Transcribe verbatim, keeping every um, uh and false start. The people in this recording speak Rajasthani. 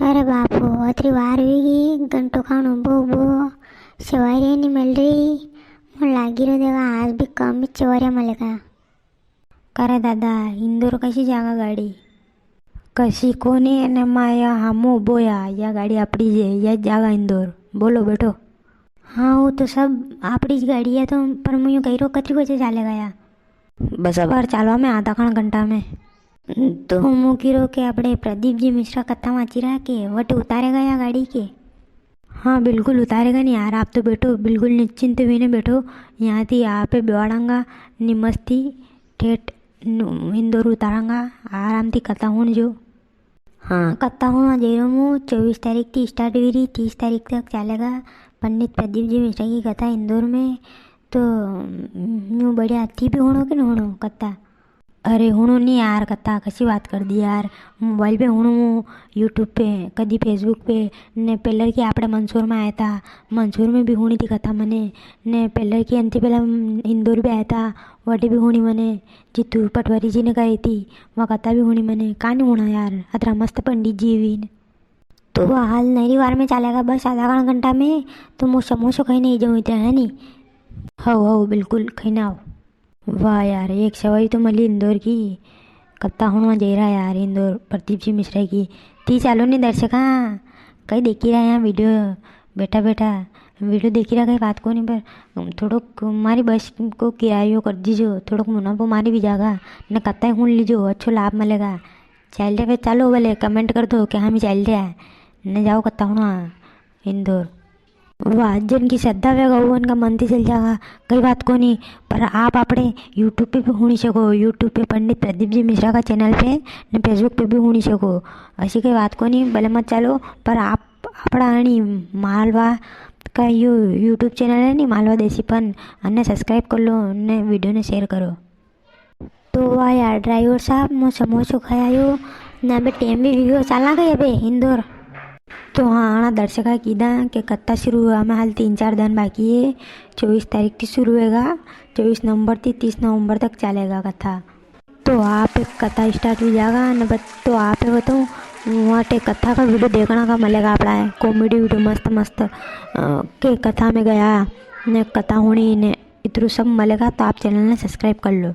अरे बापू, अतरी वार हुई गई, घंटो खान उबो उबो सवारी नी मिल रही। मन लागी रो देखा, आज भी कम ही सवारियां मिलेगा। करे दादा, इंदौर कसी जागा गाड़ी? कसी कोनी, एने माया हामो उबो या, या गाड़ी आपड़ी जे, या जागा इंदौर। बोलो बैठो। हाँ, वो तो सब आपड़ी ज गाड़ी है, तो पर मूं यूं कही रो, कतरी बजे चालेगा या? बस अब और चालवा में आधा खण घंटा में। तो मूं कही रो के आपड़े प्रदीप जी मिश्रा कथा वांची रहा के वटे उतारेगा या गाड़ी के? हाँ, बिल्कुल उतारेगा नी यार, आप तो बैठो, बिल्कुल निश्चिंत हुई ने बैठो। यहाँ थी आपे बेवाड़ांगा, नी मस्ती, ठेठ नु-, इंदौर उतारांगा, आराम थी कथा हुण जो। हाँ, कथा हुणवा जई रो मूं, चौबीस तारीख थी start हुई री, तीस तारीख तक चालेगा। पंडित प्रदीप जी मिश्रा की कथा इंदौर में, तो यूं बढ़िया थी भी हुणो कि न हुणो कथा? अरे हुणो नी यार, कथा कसी बात कर दी यार, mobile पे हुणो, YouTube पे, कदी Facebook पे, ने पेलर की आपड़े मंदसौर में आया था, मंदसौर में भी हुणी थी कथा मने, ने पेलर की अंति पेला इंदौर भी आया था, वटे भी हुणी मने, जीतू पटवारी जी ने कही थी, वा कथा भी हुणी मने, कानी हुणा यार, अतरा मस्त पंडित जी भी ने। तो वा हाल नरी वार में चालेगा, बस आधा घण घंटा में, तो मूं समोसो खाई ने जाऊं इतने, है नी? हव, हव, बिल्कुल, खाई ने आओ। वाह यार, एक सवारी तो मली इंदौर की। कथा हुणवा जई रहा यार इंदौर प्रदीप जी मिश्रा की। ती चालो नी दर्शका, कई देखी रहा यहाँ video, बैठा बैठा video देखी रहा, कई बात कोनी, पर थोड़ोक मारी बस को किरायो कर दीजो, थोड़ोक मुनाफो मारी भी जागा, ने कथा हुण लीजो, अच्छो लाभ मिलेगा। चाल रहे वे, चालो भले comment कर दो कि हम चाल रहे हैं, ने जाओ कथा हुणवा इंदौर। वाह, जिनकी श्रद्धा वेगा, वो उनका मन थी चल जागा, कई बात कोनी। पर आप आपड़े YouTube पे भी हुणी सको, YouTube पे पंडित प्रदीप जी मिश्रा का channel पे ने Facebook पे भी हुणी सको, ऐसी कोई बात कोनी। भले मत चालो, पर आप आपड़ा आनी मालवा का यो YouTube channel है नी, मालवा देसीपन, अने subscribe कर लो, ने video ने share करो। तो वाह यार driver साहब, मूं समोसो खाई आयो, ने अबे टेम भी वीगो, चालां कई अबे इंदौर? तो हाँ, अणा दर्शका कीधा के कथा शुरू हुआ में हाल तीन चार दन बाकी है। चौबीस तारीख थी शुरू होगा, चौबीस नवंबर थी तीस नवंबर तक चालेगा कथा। तो आप एक कथा start हुई जागा ने बत-, तो आप बताऊँ, वहाँ टे कथा का video देखना का मिलेगा आपड़ा है, comedy video मस्त मस्त, अ, के कथा में गया ने कथा हुणी ने इतरू सब मिलेगा, तो आप channel ने subscribe कर लो।